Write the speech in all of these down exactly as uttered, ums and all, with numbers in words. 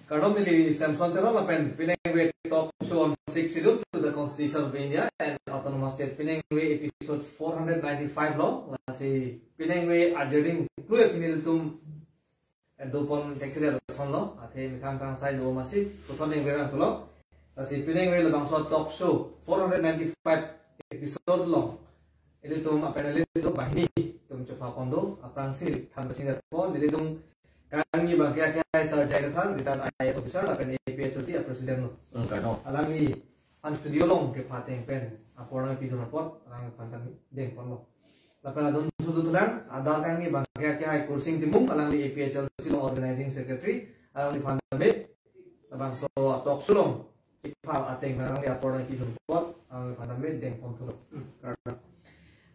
Kardom, neli Samson Teron lapen pinengve talk show on Sixth Schedule to the Constitution of India and Autonomous State, pinengve episode four hundred ninety-five lo. Lasi pinengve ajirding klue pini ilitum edupon tekchiri ason lo, athe methang kangsai do masi puthot nengve vang tulo. Lasi pinengve labangso talk show four hundred ninety-five episode along ilitum a-panelist do banghini atum chopha pon do. Aphrangsi than pachini pon, ilitum kangni abangke akehai Sir J I Kathar, retired I A S officer lapen A P H L C a-president lo. Hmm, kardom. Alangli an studio along kepha ateng pen apor nangpidun apot, alangphan tame deng ponlo. Lapen adon sudu tulang, adar kangni abangke akehai Kursing Timung, alangli A P H L C along organizing secretary, alangliphan tame labangso talk show along kepha ateng pen alangli apor nangpidun apot, alangliphan tame deng pon thulo.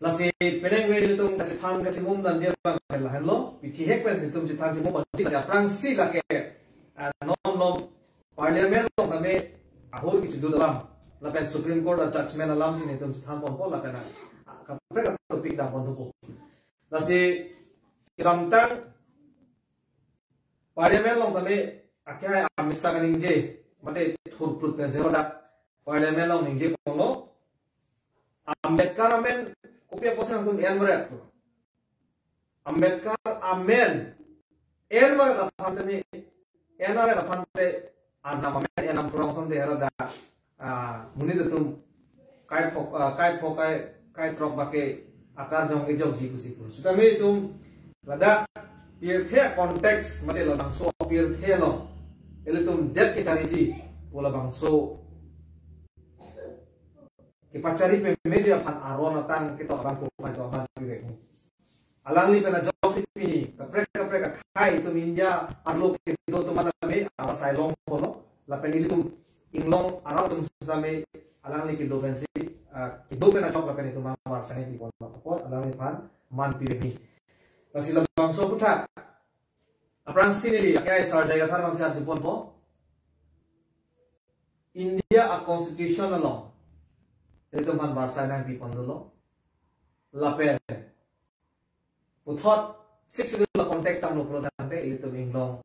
Lasi pinengve ilitum kachethan kachimum damji abangke lahenlo, pithihek pensi ilitum chethan chimum pon, lasi aphrangsi lake, ah, non non Parliament along tame ahur kechedun alam lapen Supreme Court a-judgment alamsi nelitum chethan ponpo lapen, ah, kaprek a-topic dam pon thupo. Lasi kedamtang Parliament along tame akehai Amit Shah kaningje mate thurplut pensi hadak Parliament along ningje ponlo, Ambedkar amen kopi apotsi nangtum en varet? Ambedkar amen en varet aphan tame, en varet aphan te arnam amen en nam thurong sonte haladak, ah, monit atum kai phok, ah, kai phok, kai, kai throk abangke akarjong kejokji pusi pu. Sitame itum ladak pirthe context mate labangso pirthe along ilitum det kechariji pu labangso kepachari pemeji aphan aron atang ketok abang ko pai to abang pi vek ni. Alangli pen ajoksi pini kaprek kaprek akhei atum India arlo kedo atum tame awa sai long ponlo lapen ilitum inglong arat atum sitame alangli kedo pensi, ah, kedo pen ajok lapen itum amar sani pi ponlo apot alangliphan man pi vek ni. Lasi labangso aputhak aphrangsi neli akehai Sir J I Kathar vangsi arju ponpo. India a-constitution along ilitum aphan barsai nangpi pon dolo. Lapen puthot Sixth Schedule a-context damlo pulo tangte ilitum inglong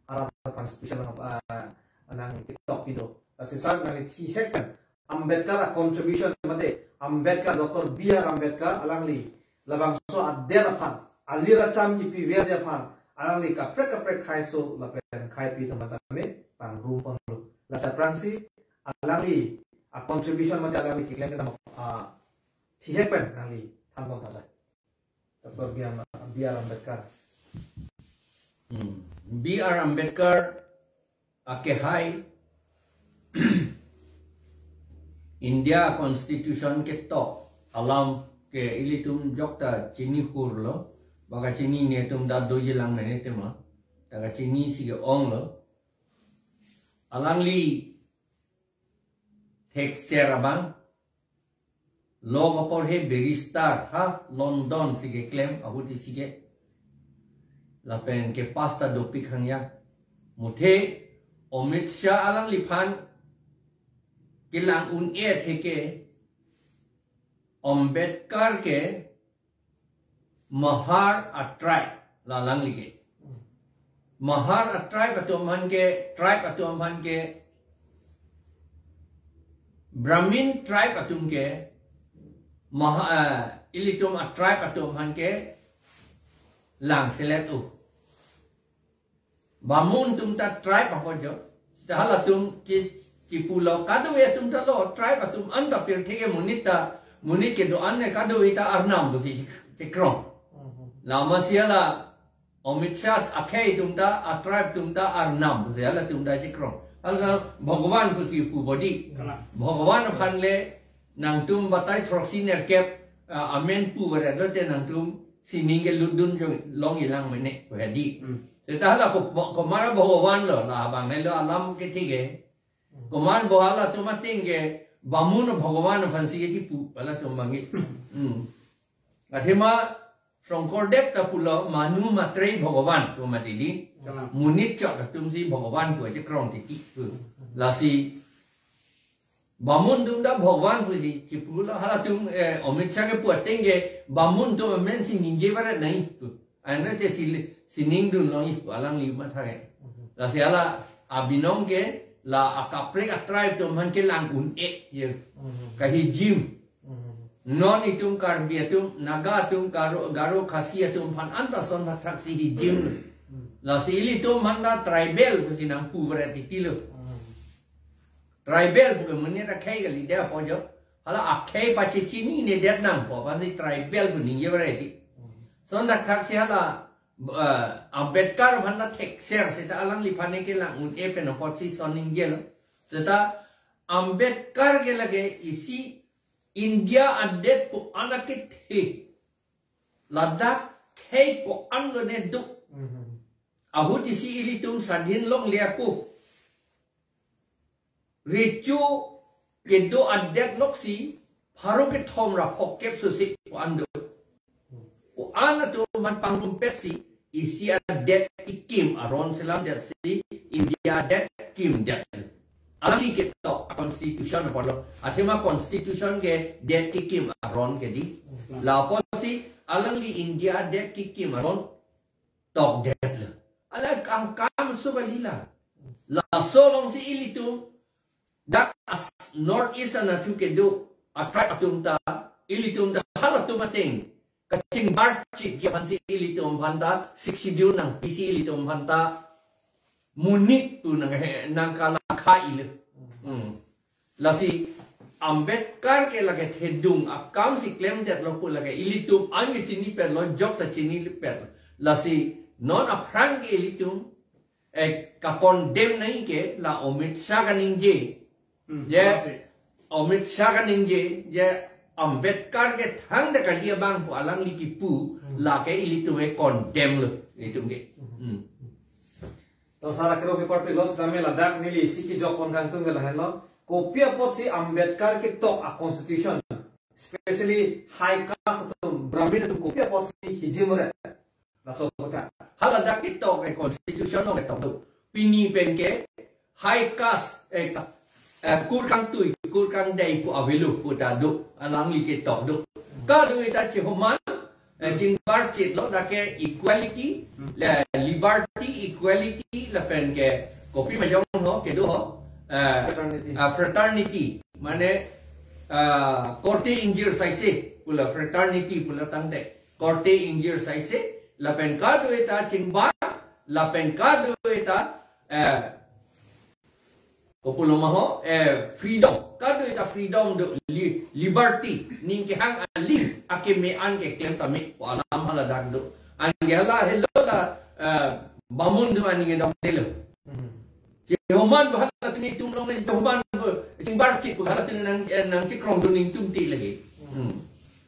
arat aphan special nang, ah, nangketok pido. Lasi sir nangthihek pen Ambedkar a-contribution mate Ambedkar, Doctor B R Ambedkar alangli labangso adet aphan, alir acham kipi verji aphan alangli kaprek kaprek khaiso lapen khaipi atum tame pangrum ponlo. Lasi aphrangsi alangli a-contribution mate alangli keklem kedam, ah, thihek pen nangli than pon tha sir. Doctor B R Am-, B R Ambedkar. Hmm. B R Ambedkar akehai India Constitution ketok alam ke ilitum jokta chini hurlo, baka chini netum ta doji lang mene tema, ta kachinisi ke-onglo. Alangli thekser abang law kaporhe barrister ha London si keklem ahut isi ke. Lapen ke pass ta dopik hangya. Muthe Amit Shah alangliphan kelang un-e athe ke Ambedkar ke Mahar a-tribe la alangli ke. Mahar a-tribe atum aphan ke, tribe atum aphan ke, Brahmin tribe atum ke, Maha, eh, ilitum a-tribe atum aphan ke, lang selet u. Bamun atum ta tribe apot jo. Ta halatum ke chipulo, kadokave atum ta lo, tribe atum anta pirthe ke monit ta, monit kedo-an ne kadokave ta arnam pusi chekrong. Lasi hala Amit Shah akhei atum ta, a-tribe atum ta arnam pusi halatum ta chekrong. Hala Bhagwan pusi pu bodi. Kalang. Bhagwan aphan le nangtum batai throksi nerkep, ah, amen pu varet lote nangtum sining kelutdun jong long ilang mene pu hedi. Hmm. Seta hala ko, ko mara Bhagwan lo, labang helo alam kethike. Komat bo halatum ating ke bamun Bhagwan aphansi kechipu halatum abang ke. Hmm. Athema Shonkordev ta pulo manu matre Bhagwan pu mati di. Kalang. Monit chot atumsi Bhagwan pu chekrong titi. Lasi bamun atum ta Bhagwan pusi chipulo halatum, eh, Amit Shah kepu ateng ke bamun atum amen si ningje varet nangji pu. Anke te si, sining dun longji pu alangli matha ke. Lasi hala abinong ke la akaprek a-tribe atum aphan kelang un-e ye. Kahijim. Non itum Karbi atum, Naga atum, Garo, Garo Khasi atum aphan anta ason thakthak si hijim. Lasi ilitum aphan ta tribal pusi nangpu varet titi lo. Tribal puke monit akhei kalidet apo jo. Hala akhei pachechinine det nangpo aphansi tribal pu ningje varet ti. Ason thakthak si hala, eh, Ambedkar aphan ta thekser seta alangliphan kelang un-e pen apotsi ason ningjelo. Seta Ambedkar ke lake isi India adet pu an akethe. Ladak khei ko-an lone do. Ahut isi ilitum sadhin longle ako. Recho kedo adet loksi pharo kethom ra phongkep sose ko-an do. Ko-an atum aphan pangrumpet si isi adet kekim aron selamdet si India adet kimdet. Alangli ketok a-constitution apotlo. Athema constitution ke det kekim aron ke di. Lapusi alangli India adet kekim aron tokdetlo. Ala kam kam so kali la. Laso alongsi ilitum dak as North East anatthu kedo a-tribe atum ta, ilitum ta halatum ateng kachingbarchitji aphansi ilitum aphan ta Sixth Schedule nangpisi ilitum aphan ta monit pu nang he, nangkalakha ilo. Hmm. Lasi Ambedkar ke lake thedung akam si klemdetlo pu lake ilitum an ke chinipetlo, jok ta chinipetlo. Lasi non aphrang ke ilitum, eh, ka-condemn nangji ke la Amit Shah kaningje. Hmm, Je, betul. Amit Shah kaningje, je Ambedkar ke thangta kali abang pu alangli kipu, Hmm. lake ilitum ke condemn lo, ilitum ke. Hmm. To sara kero paper pi los kami ladak neli isi kejok pon kangtung ke lahenlo. Kopi apotsi Ambedkar ketok a-constitution, especially high caste atum, Brahmin atum kopi apotsi hijim re. Laso kota. Hala dak ketok e constitution along ketok do. Pini pen ke high caste, eh, eh, kur kangtui, kur kangdei pu avelo pu ta do. Alangli ketok do. Kadokave ta chihoman, eh, chingbarchitlo, dak ke equality, Hmm. le, liberty, equality, lapen ke kopi majong ho, kedo ho, eh, Fraternity. ah, fraternity, mane, ah, korte ingjir saise, pu la fraternity, pu la tangte, korte ingjir saise, lapen kadokave ta chingbar, lapen kadokave ta, eh, kopulo ma ho, eh, freedom. Kadokave ta freedom do, li-, liberty. Ning kehang ali akeme an keklem tame pu alam hala dak do. Anke hala helo la, eh, bamun atum aning kedok detlo. Hmm. Chihoman pu halatum itum along, chihoman pu chingbarchit pu halatum nang, eh, nangchikrongdun ningtum ti lake. Hmm.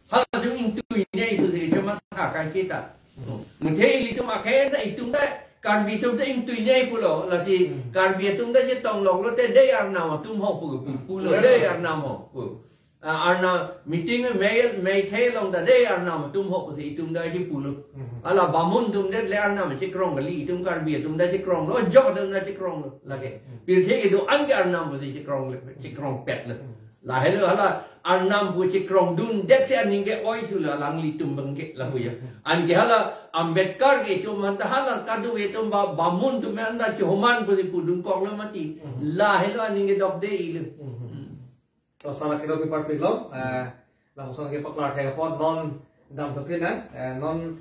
Halatum ingtuinei pu lake cuma thaka kita. Hmm. Muthe ilitum akhei na itum ta Karbi atum ta ingtuinei pulo, lasi Hmm. Karbi atum ta chetong longlo te dei arnam atum ho pu, pu, pulo, Pulo. dei arnam ho pu. Ah, arnam meeting mei, meithai along ta dei arnam atum ho pusi itum ta chipulo. Hmm. Hala bamun atum det le arnam chikrong kali, itum Karbi atum ta chikronglo, jok atum ta chikronglo lake. Hmm. Pirthe kedo-an ke arnam pusi chikronglo, chikrongpetlo. Hmm. Lahelo hala arnam pu chikrongdun det si aning ke-oi thulo alanglitum abang ke lapu ya. Anke hala Ambedkar ke itum aphan ta hala kadokave atum ba, bamun atum aphan ta chihoman pusi pudun koklo mati. Hmm. Lahelo aning kedok de-ilo. Hmm. Hmm. To sara kero pi parpik lo, eh, lapuson kepaklar thek apot non dam thupin, eh, eh, non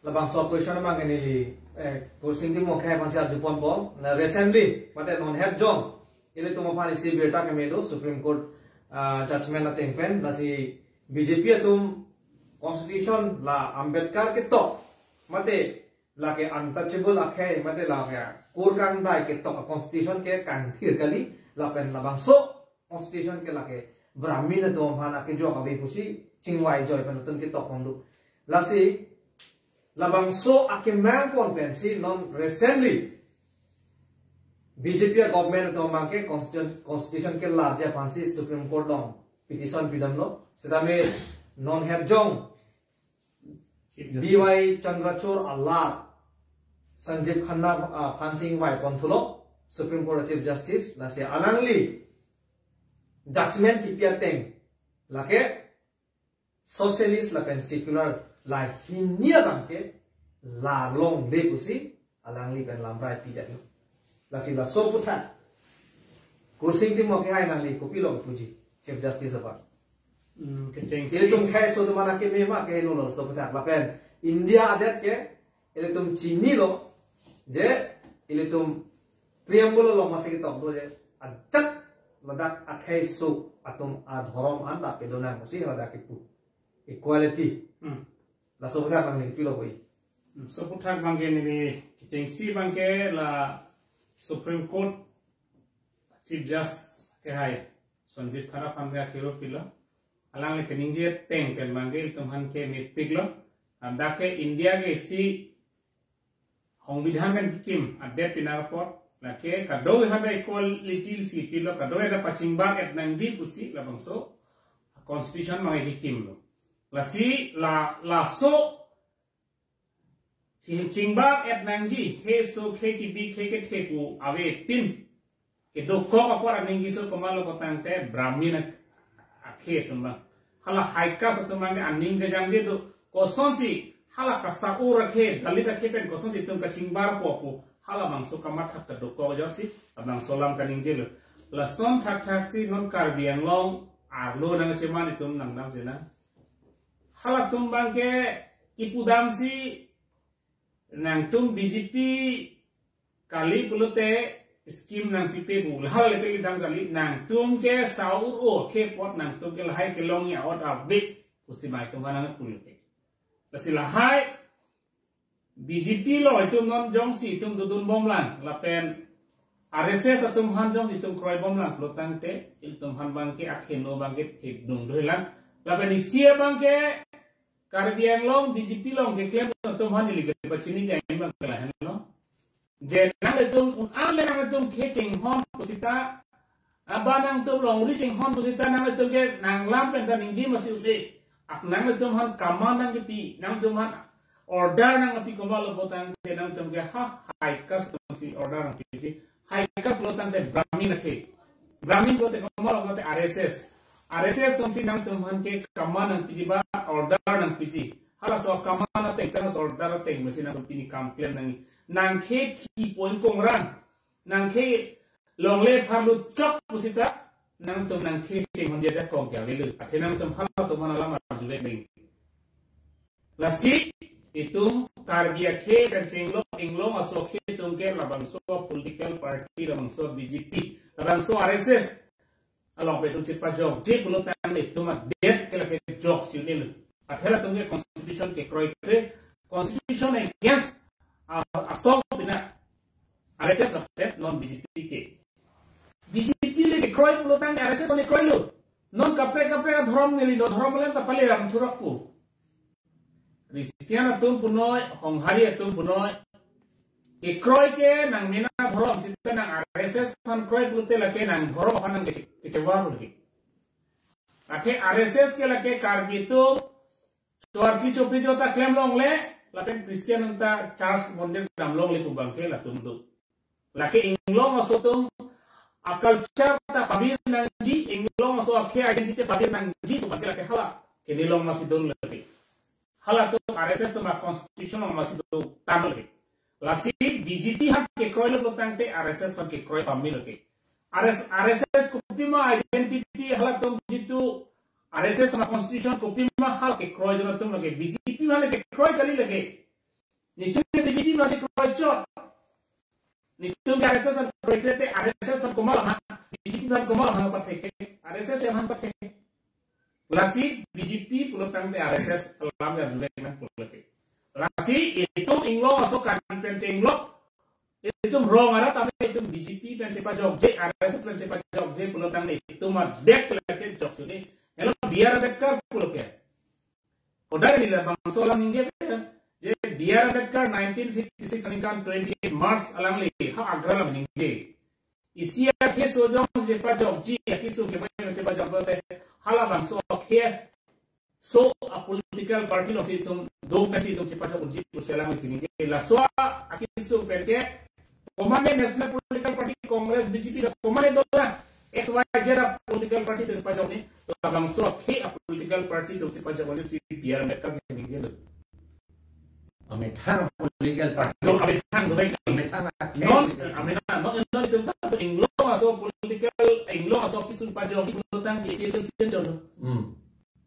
labangso question abang ke neli, eh, Kursing Timung akhei aphansi arjuponpo. Na recently, mate non het jong, ilitum aphan isi birta keme do, Supreme Court, ah, judgment ateng pen, lasi B J P atum constitution la Ambedkar ketok, mate lake untouchable akhei, mate lake kur kangdei ketok a-constitution ke kangthir kali, lapen labangso constitution ke lake Brahmin atum aphan akejok ave pusi chingvai joi pen latum ketok pon do. Lasi labangso akemang pon pensi non recently B J P a-government atum abang ke constitution, constitution kelarji aphansi Supreme Court along petition pidamlo. Setame non het jong Chief Justice. D Y Chandrachud alar Sanjeev Khanna, ah, aphansi ingvai pon thulo Supreme Court Chief Justice, lasi alangli judgment kipi ateng lake socialist lapen secular la hini abang ke larlongle pusi alangli pen lamrai pidetlo. Lasi laso aputhak Khursing Timung kehai nangli kopilo puji Chief Justice aphan? Hmm, kechengsi. Ilitum khei so atum anak keme ma kehelo laso aputhak lapen India adet ke ilitum chinilo je ilitum preamble along masi ketok do je ajat ladak akhei so atum adhorom an lapen lonang musi ladak kipu equality. Hmm. Laso aputhak nangli kopilo pu-i? Hmm, laso aputhak abangke neli kechengsi abangke la Supreme Court Chief Justice kehai Sanjiv Khanna aphan ke akhiro pilo. Alangli keningje ateng pen abangke ilitum aphan ke mepiklo. Ladak ke India ke isi songbidhan pen kekim adet pinak apot, lake kadokave aphan equality si pilo, kadokave ta pachingbar et nangji pusi labangso constitution abang kekimlo. Lasi la laso ching- chingbar et nangji, khei so khei kebi khei kethe pu avepin kedokok apor aning keso komatlo pulotangte Brahmin ak- akhei atum abang. Hala high caste atum abang aning kejangje do. Kosonsi hala kasa-ur akhei, Dalit akhei pen kosonsi itum kachingbarpo pu halabangso kamathak kedokok ajoksi labangso alam kaningjelo. Lason thakthaksi non Karbi Anglong arlo nangcheman itum nangdamsinang. Halatum abangke kipudamsi nangtum B J P kali pulote scheme nangpipe pu. Lahai le kedam kali, nangtum ke sa-ur akhei apot nangtum ke lahai kelongji a'ot ave pusi mai atum aphan nangpu ke. Lasi lahai B J P along itum non jongsi itum dodunbomlang lapen R S S atum aphan jongsi itum kroibomlang pulotangte ilitum aphan abangke akheno abangke thekdung dolang. Lapen isi abangke Karbi Anglong B J P along keklem atum aphan ili kepachini ke abangke lahenlo. Je nanglitum un-an le nanglitum khei chinghon pusita, aba nangtum longri chinghon pusita nanglitum ke nanglam pen ta ningje masi ute. Ak nanglitum aphan command nangkepi, nangtum aphan order nangpi komatlo pulotangte nangtum ke ha high caste atumsi order nangpiji. High caste pulotangte Brahmin akhei. Brahmin pulote komatlo pulotangte R S S. R S S atumsi nangtum aphan ke command nangpiji ba order nangpiji. Halaso command ateng, halaso order ateng masi nangtum pini kam klem nang. Nangkhei thi pon kongrang, nangkhei longle pharlu chok pusita nangtum nangkhei chinghon jajakong ke avelo. Athe nangtum halatum aphan alam arjulek nang. Lasi itum Karbi akhei pen chenglok inglong aso akhei atum ke labangso political party, labangso B J P, labangso R S S along pen itum chepajokje pulotangte itum adet ke lake joksi un'elo. Athe latum ke constitution kekroikre, constitution against a- asong pina R S S lapen non B J P ke. B J P le kekroi pulotangte R S S le kroilo. Non kaprek kaprek adhorom neli do, dhorom alam ta paleram thurok pu. Christian atum punoi, Honghari atum punoi. Kekroi ke nangmena dhorom sita nang R S S aphan kroi pulote lake nang dhorom aphan nang kece- kecewa lagi. Athe R S S ke lake Karbi atum chorkli chopri jota klem longle, lapen Christian anta church mondir dam longle pu abangke latum do. Lake inglong aso atum a-culture ta pavir nangji, inglong aso akhei identity pavir nangji pu abangke lake hala kenilong masi dun lake. Halatum R S S atum a-constitution along masi dotang lake. Lasi B J P aphan kekroilo pulotangte R S S aphan kekroi pame lake. R S, R S S kopima identity halatum jitu R S S atum a-constitution kopima hal kekroi jona atum lake. B J P aphan le kekroi kali lake. Netum ke B J P aphan si kroichot. Netum ke R S S aphan kroikrete, R S S aphan komat alam, B J P aphan komat alam pathek ke, R S S aphan pathek. Lasi B J P pulotangte R S S alam ya julek nang pulo ke. Lasi itum inglong aso Karbi pen chenglok, itum rong arat tame itum B J P pen chepajokje, R S S pen chepajokje pulotangte itum adet ke lake joksi un'e. Helo B R Ambedkar pulo ke. Hodai neli labangso alam ningje pe, je B R Ambedkar nineteen fifty-six aningkan twenty-eight March alangli ha Agra along ningje. Isi akhei so jongsi chepajokji, akesung kevang chepajok pulote halabangso akhei so a-political party alongsi itum do pensi itum chepajok unji pusi alangli ningje. Laso akesung pen ke komatne National Political Party, Congress, B J P, komatne dolang, X Y Z a-political party atum pajok un'e, labangso akhei a-political party atumsi pajok un'e pusi B R Ambedkar ke ningjelo. amethang political party. Non amethang, non amethang. Amethang akhei. Non, amena, non, non itum ta Inglong aso political, Inglong aso kisun pajok, itum tang APHLC cholo. Hmm.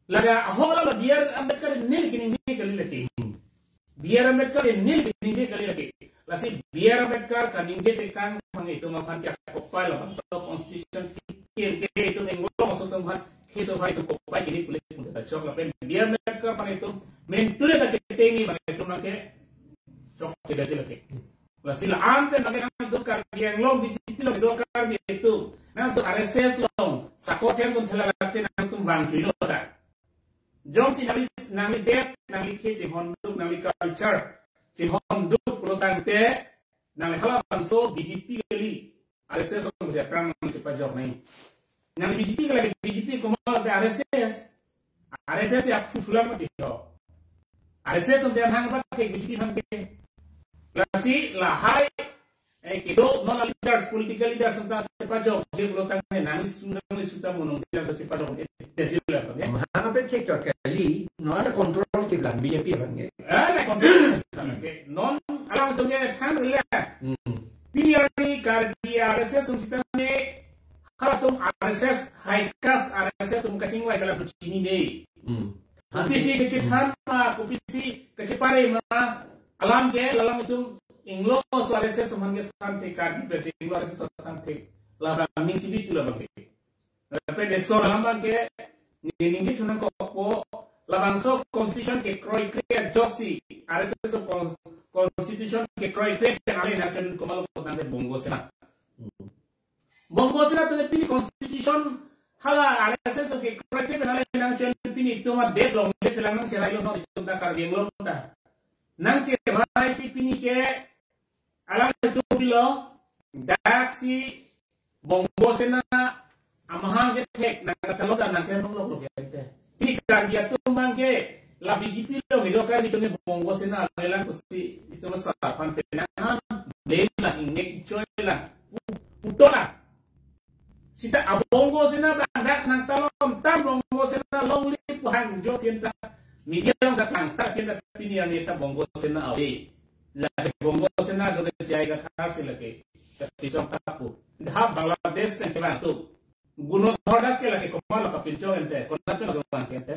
Laga ahok la B R Ambedkar neli kaningje kali lake. Hmm. B R Ambedkar neli kaningje kali lake. Lasi B R Ambedkar kaningje tekang abang itum aphan ke kopai labangso constitution kikim ke itum Inglong aso atum aphan keso hai itum kopai kini pulik pulik ta chok lapen B R Ambedkar abang itum mentule ta keteni abang itum abang ke chok keda je lake. Lasi la-an pen abang nangtum Karbi Anglong B J P along kedo Karbi atum, nangtum R S S along sakor them atum thela late nangtum bang chuilo ta. Jongsi nangli, nangli det, nangli khei chinghonduk, nangli culture chinghonduk pulo tangte, nangli halabangso B J P kali, R S S along si aphrang nangchepajok nai. Nangli B J P kali, B J P komat te R S S. R S S ya phu phulam mati ho. R S S along si anhang pakai B J P aphan ke. Lasi lahai eh, kedo non leaders, political leaders atum ta chepajokje pulo tangte nangli su, nangli su ta monong dia ta chepajok, eh, dia jila abang, eh. Mahang ape kek chot kali, non control ke blang B J P abang, eh. Ah, na control, eh, non alam atum ke thang le. Hmm. Pini arni Karbi R S S atum sitame, halatum R S S, high caste R S S atum kachingvai kala chinine. Hmm. Kopisi kachethan ma, kopisi kachepare ma, alam ke, lalam itum Inglong aso R S S aphan kethan te, Karbi pen Inglong R S S kethan te, labang ning chibit tu labang ke. Lapen eson alam abang ke, ni ningje chonangkokpo, labangso constitution kekroikre ajoksi, R S S aso con-, constitution kekroikre pen ale nangchon komatlo tangte Bongo Sena. Hmm. Bongo Sena atum pini constitution hala R S S aso kekroikre pen ale nangchon pini itum adet longle telang nangcherailo non itum ta Karbi Anglong ta. Nangcherai si pini ke alam itum pilo, dak si Bongo Sena amahang kethek nangkatalo ta nangklem longlok lo ke te. Pini Karbi atum abang ke la B J P along kedo Karbi atum ke Bongo Sena lelang pusi itum asar aphan penang han, blame lang, ingnek choi lang, pu-, puto lang. Sita a Bongo Sena abang dak nangtalom tam Bongo Sena longle pu hangjo pen ta media along ta tangka pen ta pini arni ta Bongo Sena ave. Lake Bongo Sena do ke jai ka thar si lake. Kapisong tapu. Dah Bangladesh kan kebang tu. Gunodhar Das ke lake komatlo kapinchong ente, konat pen lake bang ke ente.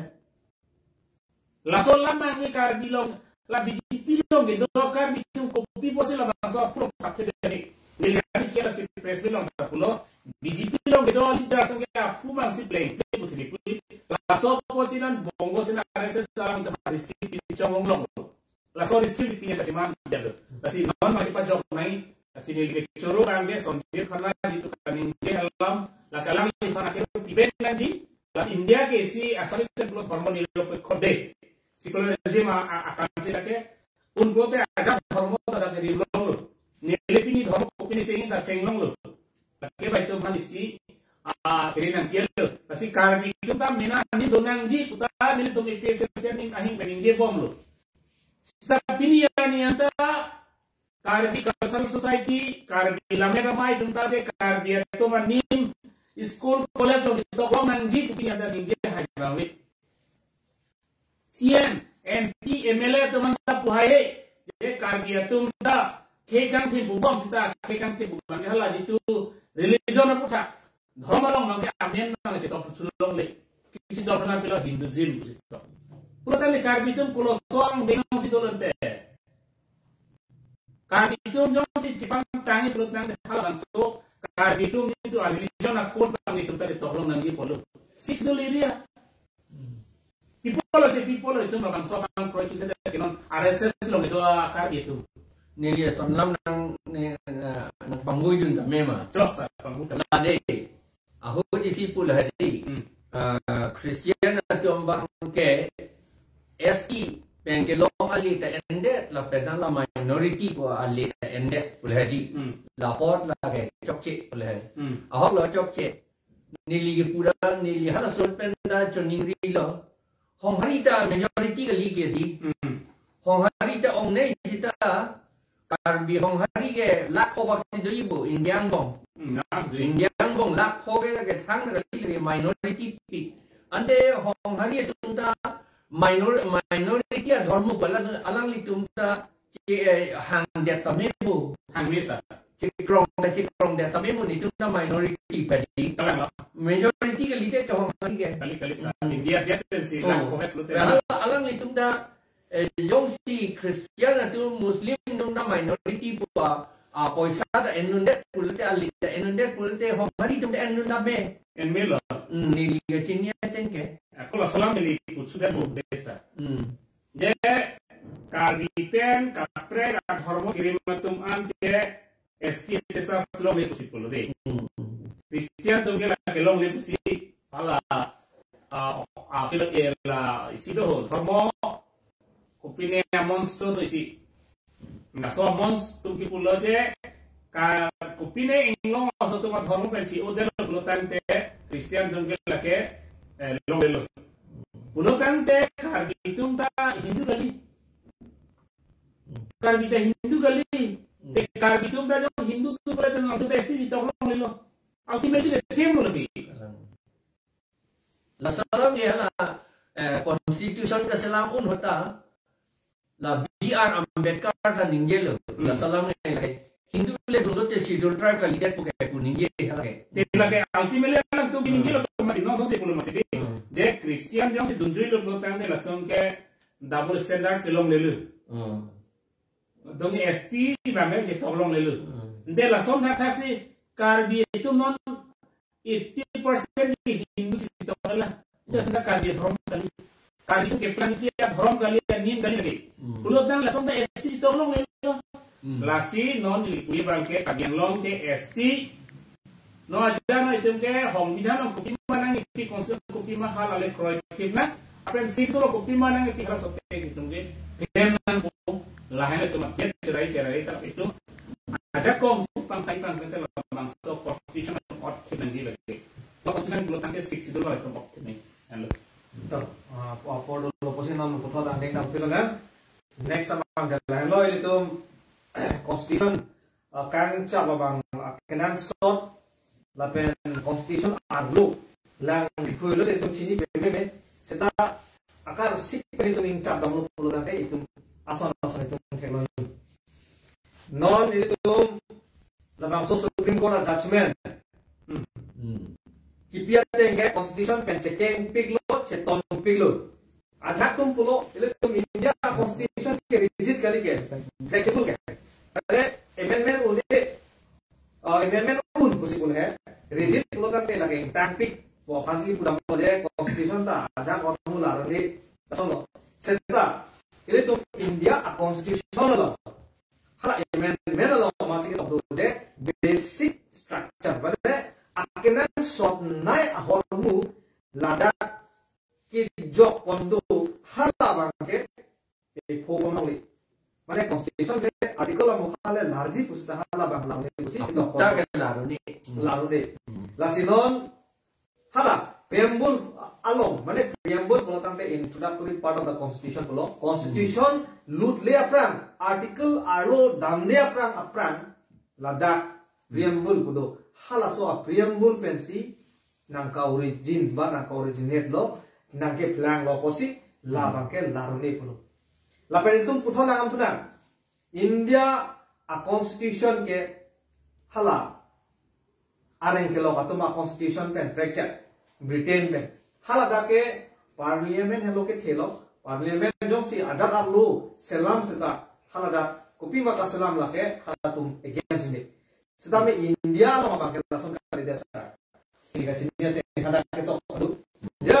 Laso alam abang ke Karbi along, la B J P along kedo Karbi atum kopi pusi labangso aphrang kaphe deri. Neli kali sia si press meet along ta pulo, B J P along kedo leaders atum ke aphu abang si pleng pleng pusi dipuli. Laso apotsi non Bongo Sena R S S alam ta receive pinchong longlok. Laso receive pini ta chiman jalo. Lasi non ma chepajok nai, lasi neli kechoro abang ke Sonjit Khanna jitu kaningje alam, la kalang li aphan ke piben nangji, lasi India ke isi Assamese temple dhormo niropekho de. Secularism a, a, a country lake, un pulote ajat dhormo ta dak rimlonglo. Neli pini dhormo kopine seng ta senglonglo. Lake bai itum aphan isi, ah, kiri nangpielo. Lasi Karbi atum ta mena ni donangji puta nelitum APHLC aning ahing pen ningjebomlo. Sita pini arni anta Karbi Cultural Society, Karbi Lammet Amei atum ta je Karbi atum anim school college along chetoklong nangji pu pini anta ningje hai bang ave. C M, M P, M L A atum anta pu hai he, je Karbi atum ta khei kangthim pu bom sita khei kangthim pu bang hala jitu religion aputhak. Dhormo along abang ke amen abang chetok thu longle. Kisi dor na pilo Hinduism chetok. Pulo tangte Karbi atum koloso angdeng si dolonte. Karbi atum jongsi chipangtang pulo tangte halabangso Karbi atum jitu a religion a code abang itum ta chetoklong nangji pulo. Sixth Schedule area. People of the people itum labangso abang kroi chuthe ke non R S S along kedo Karbi atum. Neli eson alam nang ne, eh, nangpangvoidun tame ma. Chok sa pangvoi tame. La de. Ahut isi pu lahai di. Hmm. Ah, Christian atum abang ke S T pen kelong ale ta endet lapen la minority pu ale ta endet pu lahai di. Hmm. Lapot lake chokche pu lahai. Hmm. Ahok lo chokche. Neli ke pura neli halason pen ta choningrilo. Honghari ta majority kali ke di. Hmm. Honghari ta ongnei sita Karbi Honghari ke lakh kobak si do ibo India angbong. Hmm, na, di. India angbong lakh ko ke ke thang kali ke minority pi. Ante Honghari atum ta Minor minority adhormo pu la alanglitum ta che, eh, hangdet tame pu. Hangmesa. Chekrong ta chekrongdet tame pu, netum ta minority padi. Kalang lo. Majority kali te kehong kali ke. Kali kali sa. Hmm. India dia pensi Oh. Lang kohet lo te. Hala alanglitum ta, eh, jongsi Christian atum Muslim atum ta minority pu a, a poisa ta enundet pulote, alit ta enundet pulote, hong hari atum ta enun tame. Enmelo. Hmm, neli kachini ateng ke. Ako laso alam neli pusu dan Hmm. Besa. Hmm. Je Karbi pen kaprek adhormo kirim atum an ke S T census longle pusi pulo de. Hmm. Christian atum ke lake longle pusi hala, ah, ah, pilo e la isi do ho, dhormo kopine amons do isi. Laso amons atum ke pulo je ka kopine inglong aso atum adhormo pen chi-o det pulo tangte Christian atum ke lake, eh, longlelo. Pulo tangte Karbi atum ta Hindu kali. Karbi ta Hindu kali. Te Karbi atum ta jong Hindu atum pala ta nangtum ta S T chetok longlelo. Ultimately the same lo lagi. Laso alam ke la, eh, constitution kaselam un ahut ta la B R Ambedkar ta ningjelo. Hmm. Laso alam ke la Hindu le dunlote Scheduled Tribe kalidet pu ke pu ningje hala ke. Te lake ultimately alangtum Hmm. Ningjelo mati, non sose pulo mati de. Hmm. Je Christian jongsi dunjuilo pulo tangte latum ke double standard kelonglelo. Hmm. Dong S T bang ke chetok longlelo. Hmm. Nde lason thakthak si Karbi atum non eighty percent ke Hindu chetok la. Ita Hmm. tanda Karbi adhorom kali. Karbi atum keplang iti adhorom kali, anim kali lagi. Hmm. Pulo tang latum ta S T chetok longlelo. Hmm. Lasi non neli pu abang ke pageng long ke S T. Non ajat non itum ke songbidhan along kopima nangkipi, constitution kopima hala le kroithip nang. Lapen sixth schedule along kopima nangkipi, hala sote itum ke klem nangpo. Lahai le itum update cherai cherai ta itum ajakong chupang tai pang kete labangso constitution along otthip nangji lagi. Constitution pulo tangte sixth schedule along itum otthip nang. Hello. To, ah, pu apor dolo pusi non puthot angdeng dam pilo na. Next abang ke lahenlo ilitum constitution, ah, kangchap abang, ah, kenangsot lapen constitution arlo lang diphuilo te itum chini peme me seta akar sik pen itum ingchap damlo pulo tangte itum ason ason itum theklong. Non ilitum labangso Supreme Court a judgment. Hmm. Hmm. Kipi ateng ke constitution pen chekeng piklo, cheton piklo. Ajahak atum pulo, ilitum India constitution ke rigid kali ke, flexible ke. Pada amendment un-e, uh, amendment un pusi pulo he, rigid pulo tangte lake ingtangpik. Bo aphansi pudam pulo je constitution ta ajahak atum larone, lason lo. Seta ilitum India a constitution lo. Hala amendment along masi ketok do de basic structure. Pada akenangsotnei ahormu ladak kijok pon do hala abang ke ipho pon longle. Mane constitution ke article amokha le larji pusi ta hala abang larone pusi ketok pon. Aputa ke larone. Larone. Hmm. Lasi non hala preamble along, mane preamble pulo tangte introductory part of the constitution pulo. Constitution lutle aphrang, article arlo damde aphrang aphrang ladak preamble pu do. Halaso a preamble pensi nangka-origin ba nangka-originate lo, nangkeplang lo pusi labang ke larone pulo. Lapen itum puthot lang-amthu nang. India a constitution ke hala areng kelok atum a constitution pen prekchak Britain pen. Hala dak ke parliament henlo kethe lo, parliament jongsi ajat arlo selam seta hala dak kopima kaselam lake halatum against me. Seta me India along abang ke lason kalidet sa. India chini ate hadak ketok adu. Ya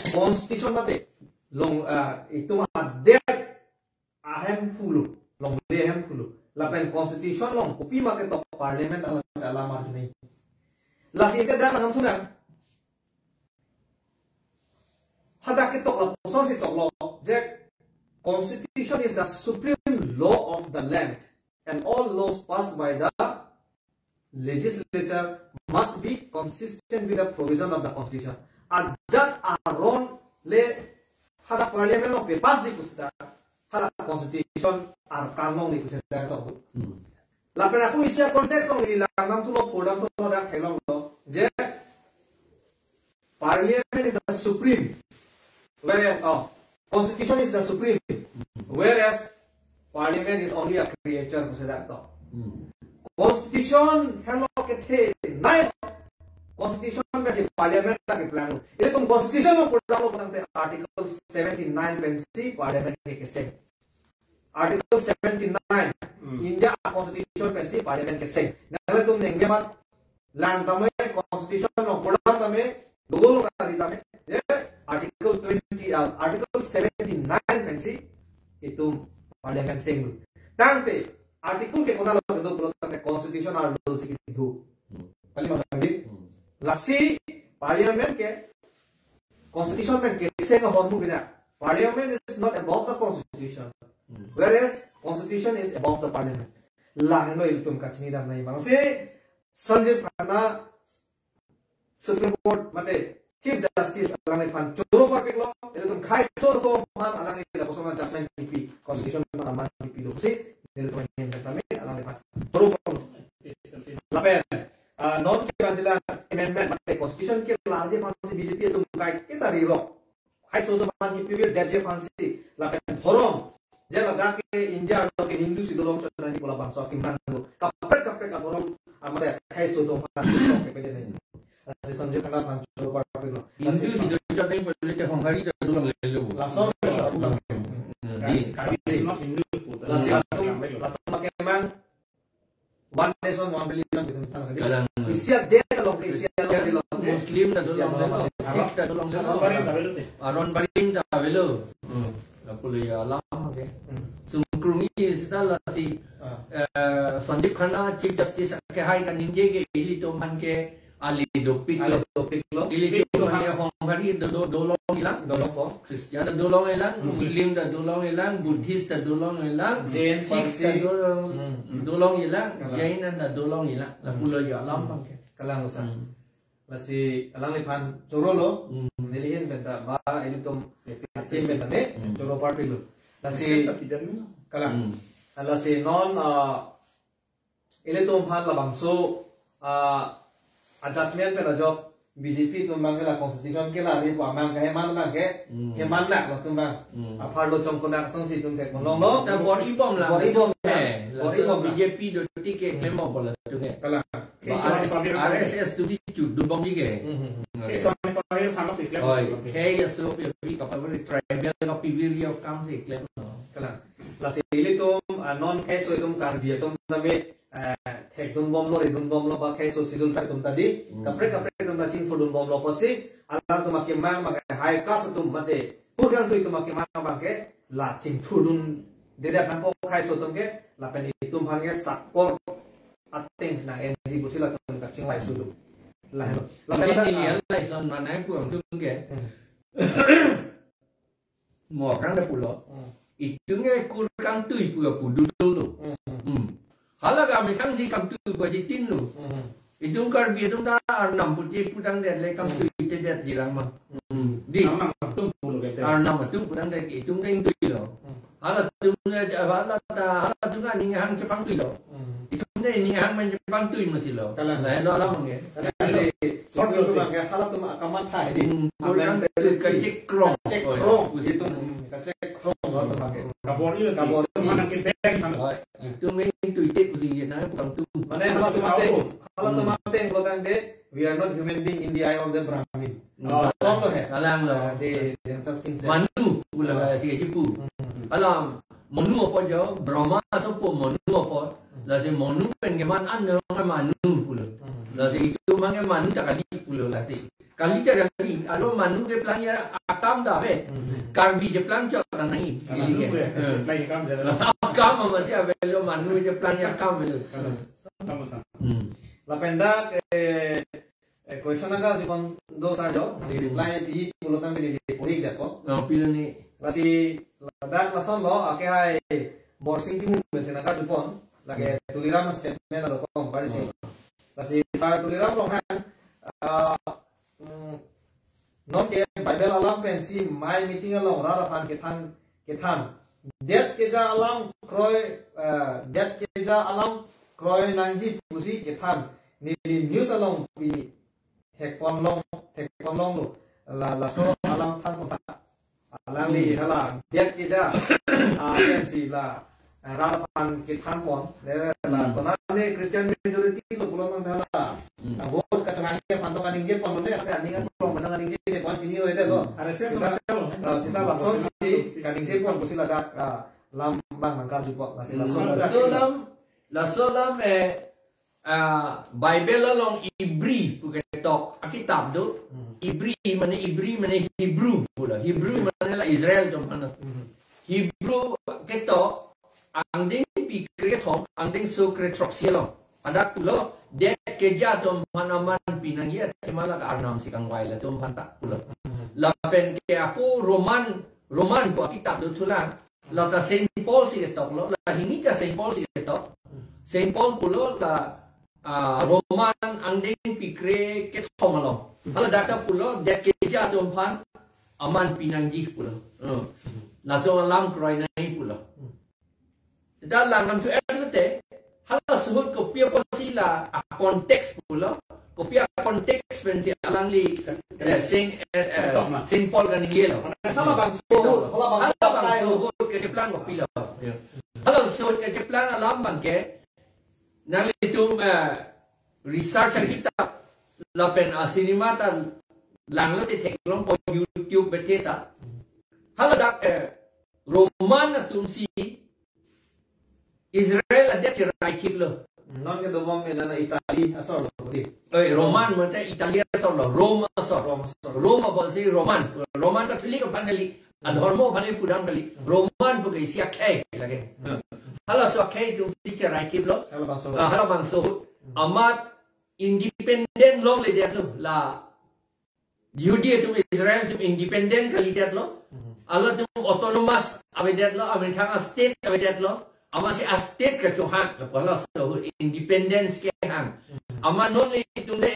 constitution mate long, ah, itum adet ahemphu lo, longle ahemphu lo. Lapen constitution along kopima ketok parliament along si alam arjunai. Lasi ke dak lang-amthu nang. Hadak ketok lapusonsi toklo je constitution is the supreme law of the land and all laws passed by the legislature must be consistent with the provision of the constitution. Ajat aron le hadak parliament along pe-pass di pusita hala constitution arkan longdi pusita tok. Hmm. Lapen ako isi a context along neli lang-amthulo, pudamthulo, dak theklonglo je parliament is the supreme Whereas, oh, constitution is the supreme, whereas parliament is only a creature, pusi dak to. Hmm. Constitution helo kethe nai. Constitution pensi parliament ta keplang. Ilitum constitution along pudamlo putangte article seventy-nine pensi parliament ke keseng. Article seventy-nine, Hmm. India constitution pensi parliament keseng. Nanglitum nengge mat lang tame constitution along pudam tame, Google along kali tame, ye, article twenty, uh, article seventy-nine pensi itum parliament seng. Tangte article ke konat along kedo pulotangte constitution arlo si kedo. Hmm. Kali mas lagi. Hmm. Lasi parliament ke constitution pen keseng ahormu bina. Parliament is not above the constitution. Hmm. Whereas constitution is above the parliament. Lahenlo ilitum kachinidam nangji abang si Sanjib Khanna Supreme Court mate Chief Justice alangliphan choro parpiklo, ilitum khaiso atum aphan alangli lapuson judgment kipi, constitution aphan aman kipilo pusi, ilitum ahin tame alangliphan choro parlo. Lapen, ah, non kevan jila amendment mate constitution kelarji aphansi B J P atum kaiketa rirok. Khaiso atum aphan kipivir detji aphansi, lapen dhorom. Je ladak ke India along ke Hindu si dolong chot nangji pu labangso akemang do. Kaprek kaprek adhorom amare khaiso atum aphan kepede nangji. Lasi Sanjib Khanna aphan choro parpiklo. Hindu si dolong chot nangji pu te Honghari ta dolonglelo. Lason. Hmm. Di. Lasi latum, latum akemang One nation, one religion, gitu, misalnya, gitu. Kalang. Isi adet along, isi along, Christian, along, Muslim ta isi dolonglelo, along. Sikh ta dolonglelo. Aron barim ta avelo te. Aron barim ta avelo. Hmm. Lapulo ya alam ke. Hmm. Sungkrung-i seta lasi, Ah. eh, Sanjib Khanna Chief Justice akehai kaningje ke ilitum aphan ke ali dopiklo. Ali dopiklo. Ilitum aphan ke Honghari do, do, dolongji lang. Dolongpo. Christian ta dolongji lang, Hmm. Muslim ta dolongji lang, Buddhist ta dolongji lang, Jain, Sikh ta Parsi. Dolong, Hmm. Dolongji lang, Kalang. Jain ta dolongji lang. Lapulo ya alam abang ke. Kalang usa. Hmm. Lasi alangliphan chorolo. Hmm. Delhi ahin penta ba ilitum A P H L C ahin penta ne Hmm. choro parpiklo. Lasi Kalang. Hmm. Lasi non, ah, ilitum aphan labangso, ah, a judgment pen ajok B J P atum abang ke la constitution kelarji pu amang ke heman abang ke, Hmm. heman nak latum abang. Hmm. Apharlo chongkona asonsi itum thekponlonglo. Ta bor-ibom lang. Bor-ibom lang. Eh, bor-ibom lang. B J P do tik ke klem bom latum ke. Kalang. Ba R S S atum si chudun bomji ke. Hmm, hmm, hmm. Oke. Oi, ke ya so, ya, pi kapal beri tribal kapal beri ya kam si klem. Kalang. Lasi ilitum, ah, non khaiso atum Karbi atum tame, eh, thekdun bomlo, ridun bomlo, ba khaiso schedule five atum ta di, Hmm. kaprek kaprek atum ta chingthurdun bomlo pusi, alangtum akemang, mak high caste atum mate, kurkang tu itum akemang abang ke, la chingthurdundedet nangpo khaiso atum ke, lapen itum aphan ke sakor ateng si nang-enji pusi latum kachinglai sudu. Lahelo. Lapen Lapen ta, ini ah, ya, lason manai pu atum ke. Hmm. Mo kang da pulo. Hmm. Itum ke kurkang tui pu apu dudul lo. Hmm. Hmm. Hala kami kangsi kangtui pu si tin lo. Hmm. Itum Karbi atum ta arnam puji putangdet le kangtui Hmm. tedetji lang ma. Hmm. Di. Arnam atum pulo kete. Arnam atum putangdet itum ta ingtui lo. Hmm. Halatum le, hala ta, halatum ta ning hang chepangtui lo. Hmm. Itum ta ning hang men chepangtui masi lo. Kalang. Lahelo alam ke. Kalang. Jadi, Short sebelum notice. Pakai halatum akamatha ini. Hmm, Amen kurang therapy. Kachek krong. Kachek krong. Oh, ya. Itum, hmm, kachek krong lo tuh pakai. Kabor ini Kabor itu ini. Mana kita yang mana? Oh, itum ingtui te pusi na bukan tu. Mana halatum Sawo. Ateng. Halatum Hmm. ateng lo kan de, we are not human being in the eye of the Brahmin. Hmm. Oh, song lo he. Kalang lo. Ah, di, di yang satu thing. Manu, pula Ah. si sipu. Hmm. Alam, Manu apo jo, Brahma sopo Manu apo. Hmm. Lasi Manu pen keman an lo Manu pulo. Hmm. Lasi itum abang ke Manu ta kali pulo lasi. Kali ta kali, alo Manu keplang ya akam ta ave. Hmm. Karbi keplang chot ta nangji. Ah, Manu Ili ke. Ke, Eh. keplang akam je. Akam masi avelo Manu keplang ya akam avelo. Akam, akam. Hmm. Lapen dak, eh, Eh, question nangkarju pon do sir jo, di Hmm. reply pi pulo tangte di puri det ko. Oh, pilo ni. Lasi ladak lason lo, ake hai Borsing Timung pensi nangkarju pon, lake Hmm. Tuliram statement alo kong, pari si. Hmm. Lasi sir Tuliram Ronghang, ah, mm, non ke Bible alam pensi mai meeting along rat aphan kethan, kethan. Det keja alam kroi, eh, det keja alam kroi nangji pusi kethan. Neli news along pi thekponlong, thekponlonglo. La, laso alam than kotha. Alangli hala diak keja, ah, yang si la, ah, rat aphan kethan pon. Le la Hmm. konane Christian majority lo pulo nang hala. Hmm. Ah, vote kachehangji aphan to kaningje pon, mane aning an pulo mana kaningje pon chini ho ete lo. Hmm. R S S Sita, macam lo, eh? ah, sita lason si kaningje pon pusi ladak, ah, lam bang nang karju pon, lasi Hmm. lason Laso lam, laso lam, eh, ah, Bible along Ibri pu ketok akitab do. Hmm. Ibri mane, Ibri mane Hebrew pulo. Hebrew mane la Israel atum aphan. Hmm. Hebrew ketok angdengpi kre kethom, angdengso kre throksi along. Hadak pulo, det keja atum aphan aman pinangji athema la arnam si kangvai latum aphan ta pulo. Hmm. Lapen ke ako Roman, Roman pu akitab dothulang. La ta Saint Paul si ketok lo, la hini ta Saint Paul si ketok. Saint Paul pulo la, ah, Roman angdengpi kre kethom along. Hala dak ta pulo, det keja atum aphan aman pinangji pulo. Hmm. Latum alam kroi nangji pulo. Dak lang nangthu-et lote, halaso ahut kopi apotsi la a-context pulo, kopi a-context pensi alangli, eh, Saint, eh, eh, Thomas. Saint Paul kaningje lo. Halabangso ahut, halabangso Halabangso ahut kacheplang kopilo. Ya. Halaso ahut kacheplang alam abang ke, nanglitum, eh, research akitap lapen a-cinema ta langlote theklongpo YouTube bete ta. Haladak, eh, Roman atum si Israel adet cherai thip lo. Non ke dobom ena na Italy asor lo, di. Oi, Roman mate Italy asor lo, Rome asor. Rome asor. Rome apotsi Roman. Roman Catholic aphan kali. Adhormo aphan le pudam kali. Roman pu ke isi akhei lake. Halaso akhei atum si cherai thip lo. Halabangso. Ah, halabangso. Amat independent longledet lo. La Jihudi atum Israel atum independent kalidet lo. Mhm. Halatum autonomous avedet lo, amethang a-state avedet lo. Amatsi a-state kachohang, lapu halaso independence kehang. Mhm. Amat non le itum le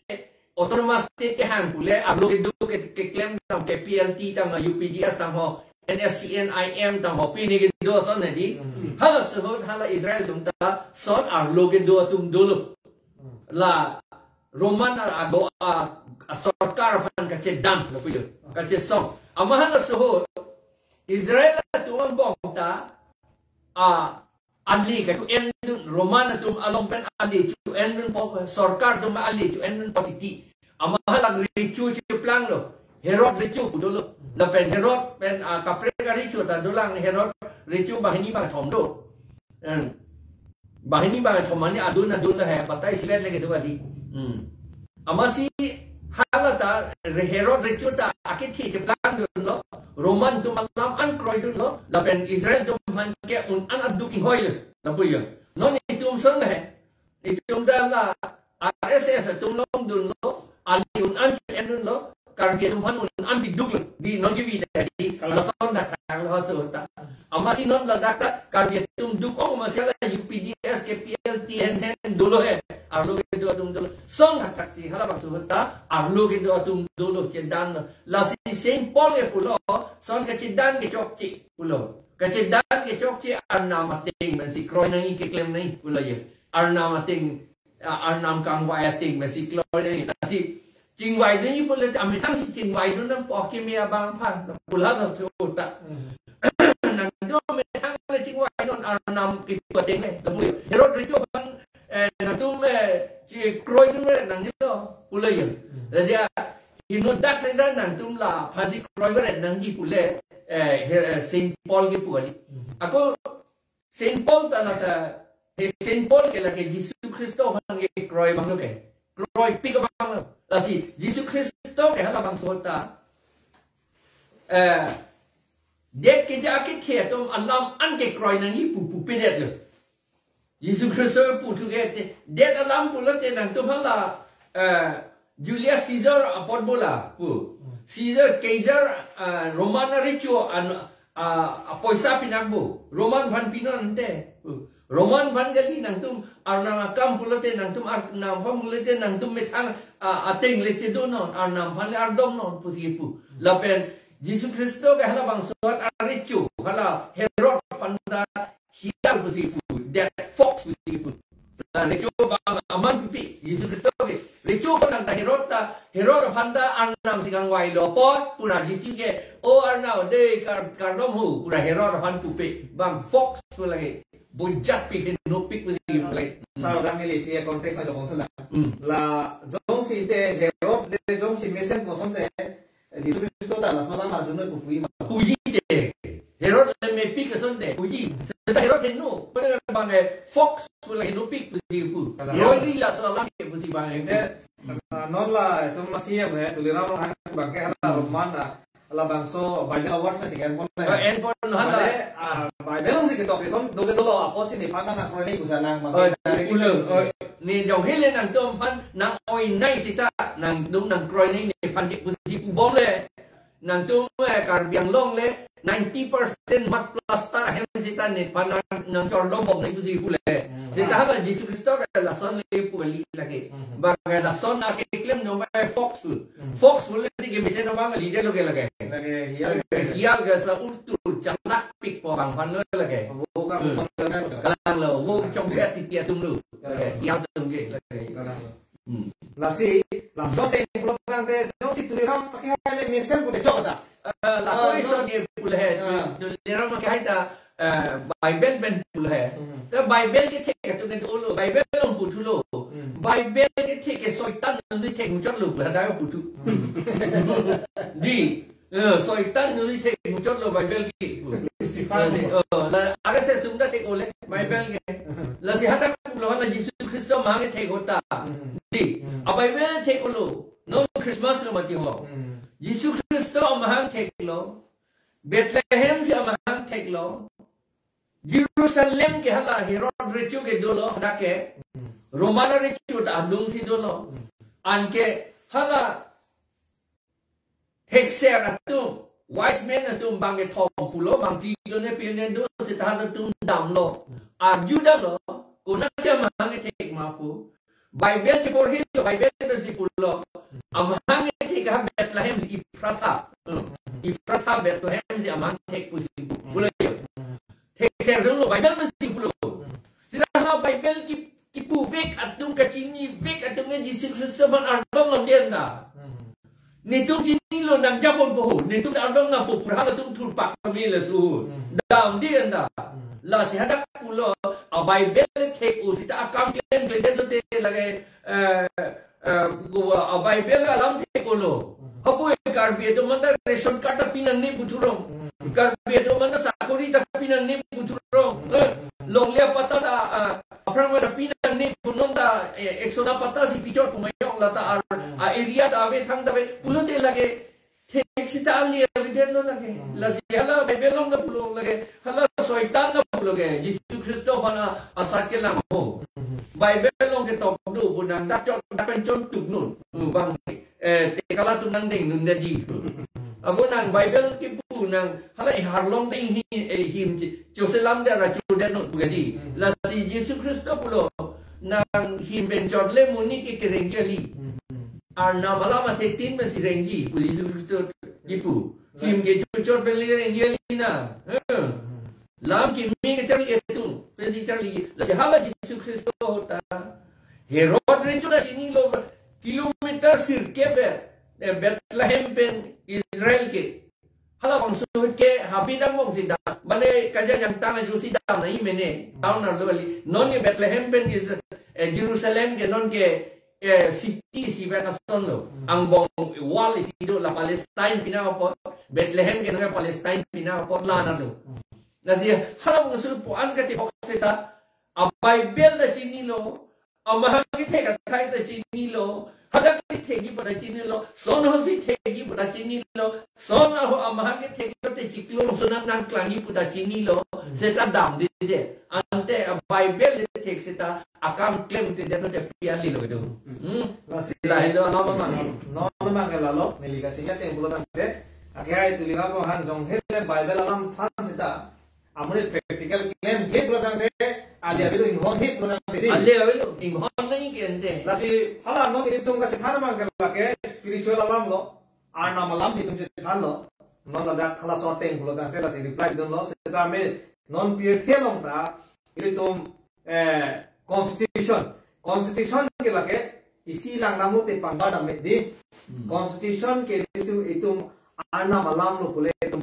autonomous state kehang pule, arlo kedo ke, keklem tang K P L T tang U P D S tang ho, N S C N I M tang ho, pini kedo ason nadi. Mhm. Halaso ahut hala Israel atum ta son arlo kedo atum dolo. Mhm. La Roman a, a, a, a sorkar aphan kachedan, lapu jo. Kachesong. Amat halaso ahut Israel atum angbong ta, a, ali kacho-endun, Roman atum along pen ali cho-endunpo, sorkar atum ali cho-endunpo titi. Amat hala recho cheplang lo. Herod recho pu dolo. Lapen Herod pen, a, kaprek arecho ta dolang, Herod recho banghini bangkethom do. Hmm. Banghini bangkethom mane adun adun lahai, batai isivet le kedo kali. Hmm. Amatsi hala ta re-, Herod recho ta akethe cheplangdunlo, Roman atum alam an kroidunlo, lapen Israel atum aphan ke un-an aduk inghoilo, lapu jo. Non itum ason lahai, itum ta la R S S atum longdunlo, ali un-an cho-endunlo, Karbi atum aphan un-an piduklo, di non kebi tadi, Kalang. Lason dak tanglo halaso ahut ta. Amatsi non ladak ta Karbi atum duk-ong amatsi la U P D S, K P L T hen hen dolo he. Arlo kedo atum dolo. Son thakthak si halabangso ahut ta arlo kedo atum dolo chedanlo. Lasi Saint Paul ke pulo, son kachedan kechokche pulo. Kachedan kechokche arnam ateng pensi kroi nangji, keklem nangji pulo jo. Arnam ateng, a, arnam kangvai ateng pensi kroi nangji. Lasi chingvai dunji pule, amethang si chingvai dun nangpo akeme abang aphan. Pulo halaso ahut ta. Hmm. Nangtum amethang le chingvai dun arnam kepu ateng le. Lapu jo. Herod recho aphan, eh, nangtum, eh, chekroidun re nangji lo, pulo jo. Hmm. Jadi, a, henodak seta nangtum laphansi kroiver nangji pule, eh, he, eh, Saint Paul kepu kali. Hmm. Ako Saint Paul ta la ta, he Saint Paul ke lake Jisu Khristo aphan kekroi abang lo ke. Kroipik abang lo. Lasi Jisu Khristo ke halabangso ahut ta, eh, det keja akethe atum alam an kekroi nangji pu pupedet lo. Jisu Khristo puthu ke te, det alam pulote nangtum hala, eh, Julius Caesar apot bola pu. Caesar, Caesar, ah, Roman arecho an, ah, apoisa pinak bo. Roman aphan pinon te pu. Roman aphan kali, nangtum arnam akam pulote, nangtum arnam aphan pulote, nangtum methang, ah, ateng le chedonon, arnam aphan le ardomnon pusi pu. Lapen Jisu Khristo ke halabangso ahut arecho, hala Herod aphan ta hidal pusi pu, dead fox pusi pu. La recho abang aman pipi, Jisu Khristo ke. Recho ko nang ta Herod ta, Herod aphan ta arnam damsi kangvailo apot pura Jisu ke, "O Arnam, de kar-, kardom ho," pura Herod aphan pupe, bang fox pu lake, bujat pik, henopik pu lake. Sar dam ili isi context na jokong thula. Hmm. La jongsi te Herod le jongsi mesen kosonte, Jisu Kristo ta laso alam arjuno pu puji ma? Puji te. Herod le mepik asonte puji. Seta Herod heno, pada bang, eh, fox pu lake, henopik puji pu. Kalang. Roiri laso alam ke pusi bang, eh. Ante, ah, non la itum masi ya, eh, Tuliram Ronghang abang ke hala Roman, ah, labangso Bible Awards na si enpon le. Oh, enpon hala. Mane, ah, Bible si ketok ison, doke dolo, apotsi nephan nangkroinei pusi alang abang. Oh, ke ulo, oh, ne jong hele nangtumphan nang-oinei seta, nangdung nangkroinei nephan ke pusi pubom le. Nangtum, eh, Karbi Anglong le ninety percent mat plaster ahem seta nephan nang, nangchordom bomnei pusi pule. Hmm. Seta hala Jisu Kristo ke lason le pu kali lake. Hmm. Bang lason akeklem jong bang fox pu. Hmm. Fox pu le ti ke mesen abang leader lo ke lake. Lake hial. Lake hial ke sa urtur changnak pik po bang aphan lo lake. Vo ka Hmm. Kalang lo, vo chongke ati ati atum lo. Lake hial atum ke lake. Kalang lo. Hmm. Lasi, laso ateng pulo tangte, jongsi Tuliram akehai le mesen pu te chok ta. Eh, la Ah, ko no. Ison ye pu le he, Ah. Tuliram akehai ta, eh, Bible pen pu le he. Hmm. Ta Bible kethek atum ke ulo, Bible along puthulo. Hmm. Bible kethek ke Soitan neli thek muchotlo pu hadak puthu. Hmm. Di, eh, Soitan neli thek muchotlo Bible ke. Lucifer. Eh, oh, la, R S S atum ta thek ole, Bible ke. Lasi hadak pulo hala Jisu Kristo amahang ke thek ahut ta. Hmm. Di, Hmm. a Bible thek ulo. Non Christmas lo mati ho. Hmm. Jisu Kristo amahang theklo. Bethlehem si amahang theklo. Jerusalem ke hala Herod recho ke dolo hadak ke. Hmm. Roman recho ta adung si dolo. Hmm. Anke hala thekser atum, wise men atum bang kethom pulo, bang phli do ne phli ne do, seta halatum damlo. Arju damlo, konatsi amahang kethek ma pu. Bible si porhilo, Bible pensi pulo. Amahang kethek ha Bethlehem Ephrathah. Hmm. Ephrathah Bethlehem si amahang thek pusi pu. Pulo yo. Thekser dolo, Bible pensi pulo. Seta ha Bible ki, kipuvek atum, kachinivek atum ke Jisu Kristo aphan ardom lam den ta. Hmm. Netum chinilo nang japon po ho, netum ardom nangpo pu halatum thurpak kami le su. Hmm. Damde anta. Hmm. Lasi hadak pulo, a Bible thek-o seta akam klemkle det lote lake, eh, eh, ko a Bible alam thek-olo. Hmm. Hapu Karbi atum anta ration card ta pinangne pu thurong. Hmm. Karbi atum anta sakori ta pinangne pu thurong. Hmm. Eh, longle apatta ta, ah, aphrang ta pinangne pu non ta, eh, ekso na patta si pichot pu mayong lata ar, Hmm. a area ta ave thang ta ave, pulote lake thek seta ali ave det lo lake. Hmm. Lasi hala Bible along ta pulo lake, hala Soitan ta pulo ke, Jisu Kristo aphan asat kelang ho. Hmm. Bible along ketok do pu nang dak chot dak pen chontuk non. Hmm, bang, eh, te kala tu nang deng nun daji. Ako nang Bible kipu nang hala ihar along deng hi, eh, him chi, choselam de ra chu det non pu kadi. Hmm. Lasi Jisu Kristo pulo nang him pen chot le monit ke kereng kali. Hmm. Arnam alam athe tin pensi rengji pu Jisu Kristo kipu. Him ke chuchor pen le rengji ali na. Eh. Lam kimi kecharli atum pensi charli. Lasi hala Jisu Kristo ta Herod recho ta chinilo, kilometer sirkep, eh, Bethlehem pen Israel ke. Halabangso ke habi dam bong si dam. Mane kajajang tang ajo si dam nangji mene. Town arlo kali. Non ke Bethlehem pen is, eh, Jerusalem ke non ke, eh, city si pen ason lo. Hmm. Angbong wall isi do la Palestine pina apot. Bethlehem ke non ke Palestine pina apot la na lo. Hmm. Lasi halabangso pu-an kati bok seta a Bible ta chinilo, amahang kethek akhai ta chinilo, hadak si thekji pu ta chinilo, son ho si thekji pu ta chinilo, son aho amahang kethek lote chiklo son nang nangklangji pu ta chinilo, seta damde det. Ante a Bible le thek seta akam klemkle det lote pi alilo do. Hmm. Lasi lahelo alam amang. Non amang ke lalo, neli kachingki ateng pulo tangte, akehai Tuliram Ronghang jong hele Bible alam than seta, amonit practical klemkle pulo tangte, ali avelo inghon he pulo tangte di. Ali avelo inghon nangji ke ante. Lasi hala non ilitum kachethan amang ke lake spiritual alam lo, Arnam alam si itum chethanlo. Non ladak halaso ateng pulo tangte lasi reply dunlo. Seta me non pirthe along ta ilitum, eh, constitution. Constitution ke lake isi lang namu te pangbar dam di. Hmm. Constitution ke isi itum arnam alam lo pule itum,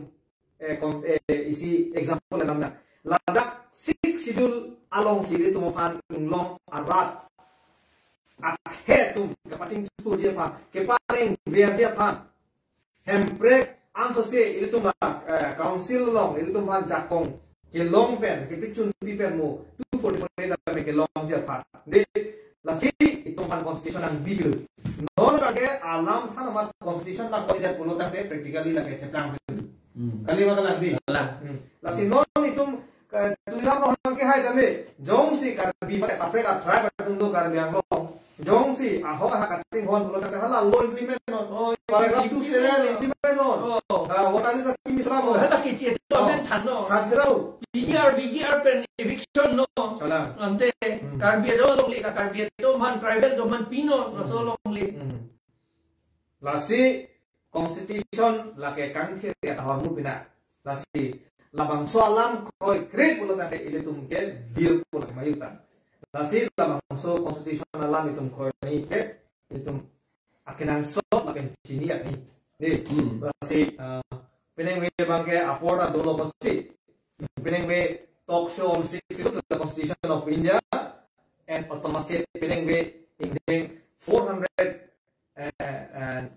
eh, kon-, eh, isi example alam na. Ladak Sixth Schedule alongsi ilitum aphan inglong arat athe atum kepachingthurji aphan, keparengverji aphan, Hemprek angsose ilitum la, eh, council along ilitum aphan jakong kelong pen, kepachunpi pen mo two forty-four A tame kelongji aphan. Di, lasi itum aphan constitution nangpi lo. Non lake alam than amat constitution nangkoi det pulo tangte practically lake cheplang. Hmm. Kali ma kalang di? Kalang. Hmm. Lasi non itum, eh, Tuliram Ronghang kehai tame, jongsi Karbi mate kaprek a-tribe atum do Karbi Anglong, jongsi ahok ahak kachinghon pulo tangte hala law implement non. Oh, paragraph implement two seven non. Implement non. Oh. Ah, voter list kimi sera mo. Oh, hala kichi to. Oh. Men than non. Than sera mo. P G R, V G R pen eviction non. Kalang. Ante, Hmm. Karbi atum along le, Karbi atum aphan, tribal atum aphan pi non, Hmm. laso along le. Hmm. Lasi constitution lake kangthir ya tahor mu pina. Lasi labangso alam kroikre pulo tangte ilitum ke bir pulo ke mayuta. Lasi labangso constitution alam itum kroini ke itum akenangsot lapen chini ya ni. Di, Hmm. lasi, uh, penang ve bangke apor ta dolo pasi. Penang ve talk show on six to the Constitution of India and autonomous state penang ve ingdeng four hundred, eh, and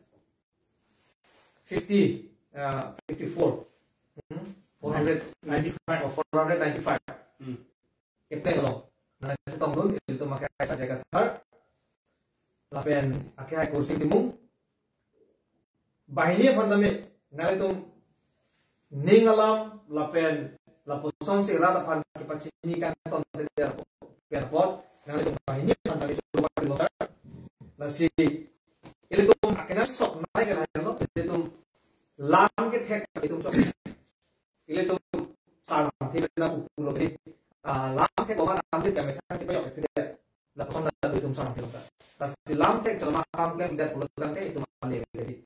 fifty, uh, fifty-four. Hmm? Four hundred ninety-five or four hundred ninety-five. Hmm. Kepte lo. Nangchetongdun, ilitum akhai Sanjay Kathar. Lapen akhai Kursing Timung. Banghini aphan tame, nanglitum ning alam, lapen lapusonsi rat aphan kepachini kangton te dia pen apot, nanglitum banghini aphan tame chuba pilo sar. Lasi, ilitum akenangsot nai ke lain lo, ilitum lam kethek, ilitum chok. Ilitum sarang thi na pulo di. Ah, lam kethek ko ma lam di kami thang si payok kethek. Lapuson ta ilitum sarang thi lo ta. Lasi lam kethek chalama kam klem det pulo tangte itum ale di.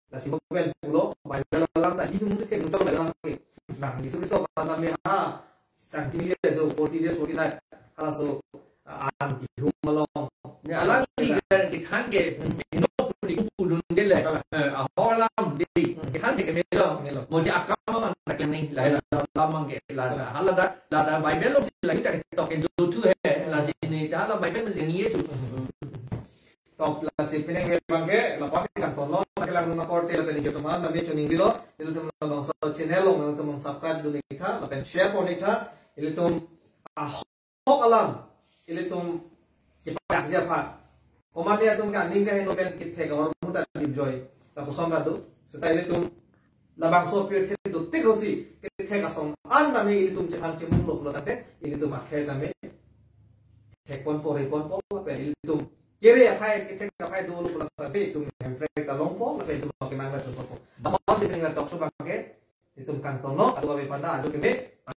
Lasi mo pen pulo, Bible alam ta di nung si kethek nung chalo Bible alam ke. Nang Jisu Kristo aphan tame ha, sangti mili jo forty days, forty night. Halaso, ah, an kihum along. Ne alang di kethan ke, ino puni kupulun de le. Eh, ahok alam di, kethan ke melo. Melo. Mo di akam man tak ni, la, la, la, mang ke, la, la, hala da, la, da, Bible lo si la kita ketok ke tu he, la si ni, hala Bible lo si ni tu. Top, lasi penang ve bangke, la pasi kangton lo, la kelang nuna korte lapen injo teman, tame chuning dilo, ilitum labangso channel along, ilitum subscribe dun ikha, lapen share pon ikha, ilitum, ah, ahok alam, ilitum kepajak ji aphan. Komat atum ke aning kaheno pen kethek ahormu ta dipjoi. Lapuson ta do. Seta ilitum labangso pirthe dotik hosi kethek asong an tame ilitum chephan chimung lo pulo tangte ilitum akhai tame thek ponpo, re ponpo, lapen ilitum kere akhai, kethek akhai dolo pulo tangte itum Hemprek ta longpo, lapen itum akenang ta chongpo. Apotsi penang talk show bangke, itum kangton lo, adu kami panda, adu kami,